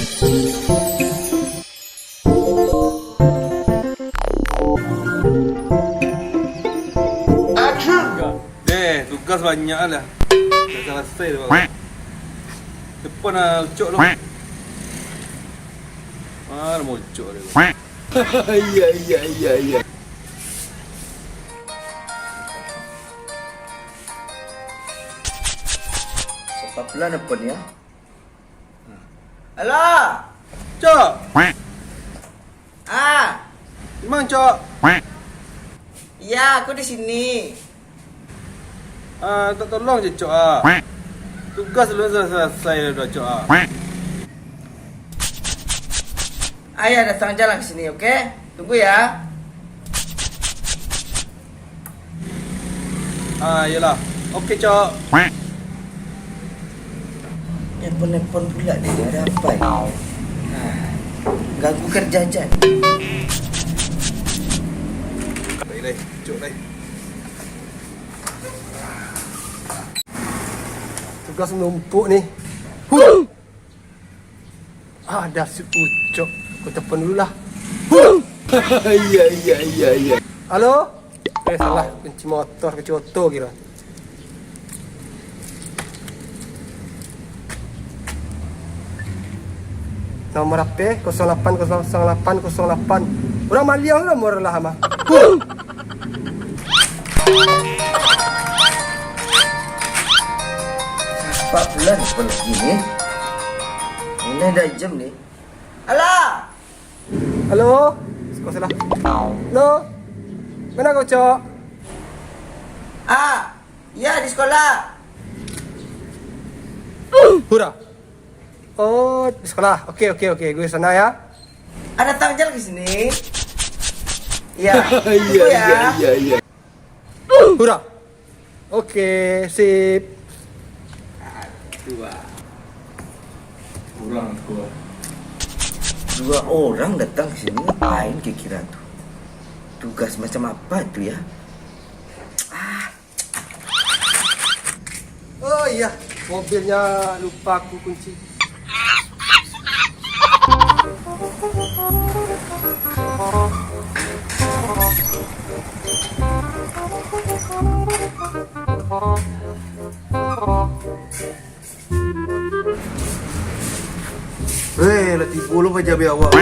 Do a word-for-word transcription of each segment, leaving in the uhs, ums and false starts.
Eh, tugas banyak lah. Dah salasai tu, Bang. Depan lah Ucok tu. Ah, nama Ucok dia. Iya, iya, iya, iya. Siapa pula nelpon ni, ya? Halo. Cok. Ah. Di ma, Cok? Iya, aku di sini. Ah, tak tolong je, Cok, ah. Tugas belum salasai doh, Cok, ah. Ayah datang jalan ke sini, oke? Tunggu ya. Ah, iyolah. Oke, Cok. Nelpon-nelpon pula ni, ada apa ni? Ah, ganggu kerja Jan. Lai, lai, Cok, lai. Tugas menumpuk ni. Huh! Ada si Ucok, aku telepon dulu lah. Iya, iya, iya, iya. Halo? Eh, salah, kunci motor, kunci oto kira. Nomor H P kosong lapan kosong lapan kosong lapan. Urang maliang nomor lah, mah. Huh! Siapa pula ni nelpon lagi ni? Ini dah jam ni. Alah! Halo? Sekolah salah. Halo? Mana kau, Cok? Ah, ya, di sekolah. Hura. Oh, di sekolah. Oke, oke, oke. Gue sana ya. Ada datang jalan ke sini. Iya. Iya, tunggu ya. Iya, iya, iya. Hura. Oke, sip. Aduh, ah. Kurang aku, ah. Dua orang datang ke sini, ngapain kira-kira tu? Tugas macam apa tu ya? Ah. Oh iya, mobilnya lupa aku kunci. Weh, lah tibo lo paja be awak.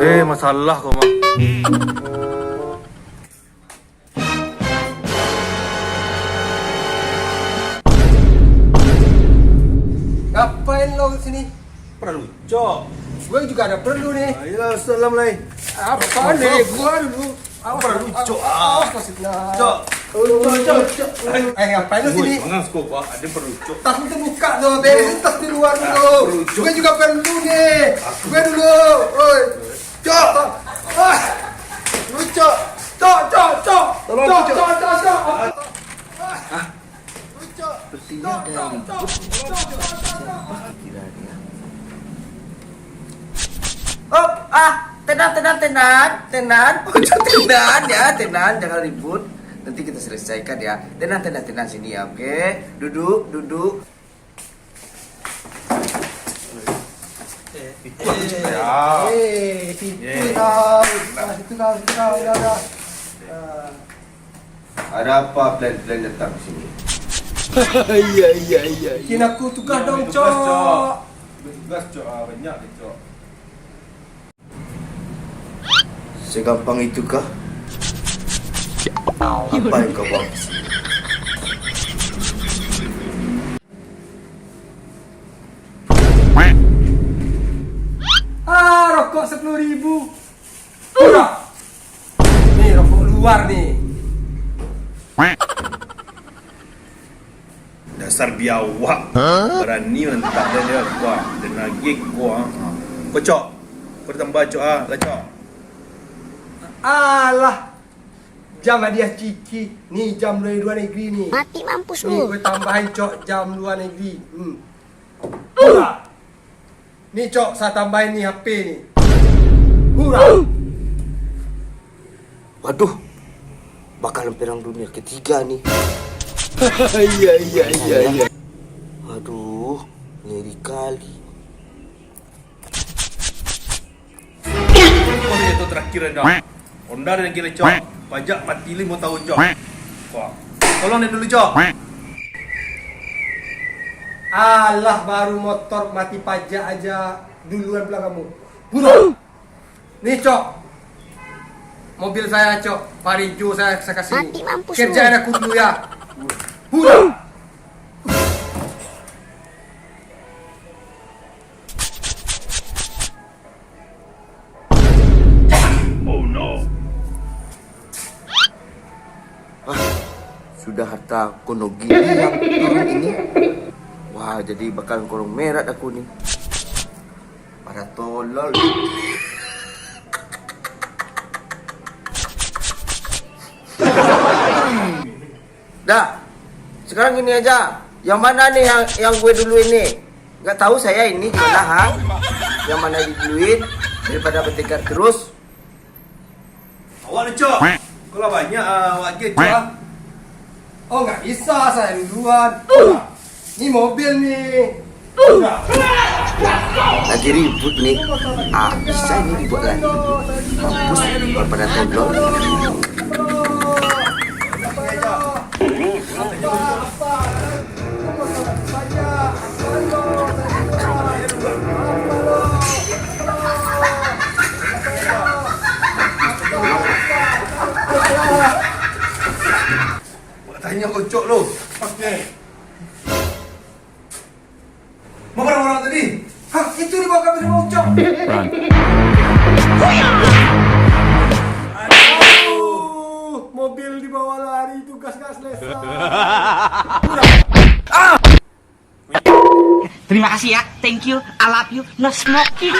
Eh, masalah kau, Mang. Ngapain lo ke sini? Perlu, Cok. Gue juga ada perlu nih. Ayolah, salam lai. Apa nih? Gua dulu. Awas, perlu, Cok. Awas, maksudnya. Cok. Cok, Cok, Cok. Eh, ngapain lu sini? Mangan siko, Pak. Ada perlu, Cok. Tas itu buka tuh, beresin tas di luar dulu. Perlu, Cok. Gue juga perlu nih. Gue dulu. Oi. Cok. Ah. Lu, Cok. Cok, Cok, Cok. Tolong, Cok, Cok. Cok, Cok, Cok. Hah? Sepertinya ada yang ribut. Siapa kiranya? Op, ah, tenang, tenang, tenang, tenang. Ojo, tenang ya, tenang, jangan ribut. Nanti kita selesaikan ya. Tenang, tenang, tenang sini ya, oke? Duduk, duduk. Eh, eh, eh, situ kau, ah, situ kau, situ kau, udah, udah. Ah. Ada apa plan-plan datang ke sini? Iya, iya, iya, iya. Bikin aku tugas dong, Cok. Tugas, Cok. Tugas, Cok. Ah, banyak ni, Cok. Segampang itukah? Apa yang kau bawa ke sini? Ah, rokok sepuluh ribu. Murah. Ni rokok luar ni. Dasar biawak. Hah? Barani mantap dah dia. Wah, dan lagi kuah. Ha. Kocok. Kau tambah, Cok, ah. Lah, Cok. Alah. Jam hadiah Ciki. Ni jam dari luar negeri ni. Mati mampus lu. Ni gue tambahin, Cok, jam luar negeri. Hmm. Alah. Ni, Cok, sa tambahin ni H P ni. Hura! Waduh, bakalan perang dunia ketiga ni. Iya, iya, iya, iya. Aduh, ngeri kali. Kau ni jatuh terakhir, Enda. Honda dan kira, Cok. Pajak mati limo tahun, Cok. Wah. Tolong dia dulu, Cok. Alah, baru motor mati pajak aja duluan pulang kamu. Budak. Ni, Cok. Mobil saya, Cok. Parijo saya, saya kasih. Mati mampus lu. Kerjaan aku dulu ya. Budak. Oh no. Ah, sudah harta kono gini yang turun ini. Wah, jadi bakal korong merat aku ni. Para tolol. Dah, sekarang gini aja. Yang mana nih yang, yang gue duluin nih? Nggak tahu saya ini gimana, ha? Yang mana diduluin daripada bertengkar terus? Awak ni, Cok. Kau lah banyak, ah, awak je, Cok, ah. Oh, nggak bisa, saya duluan. Ni mobil nih. Lagi ribut nih. Ah, bisa ini dibuat lagi. Mampus, pada tolol. Tanya kocok lo. Oke. Mana barang-barang tadi? Hah, itu di bawah kamera Ucok. Run. Aduh, mobil dibawa lari, itu gas-gas lesa. Terima kasih ya, thank you, I love you, no smoking.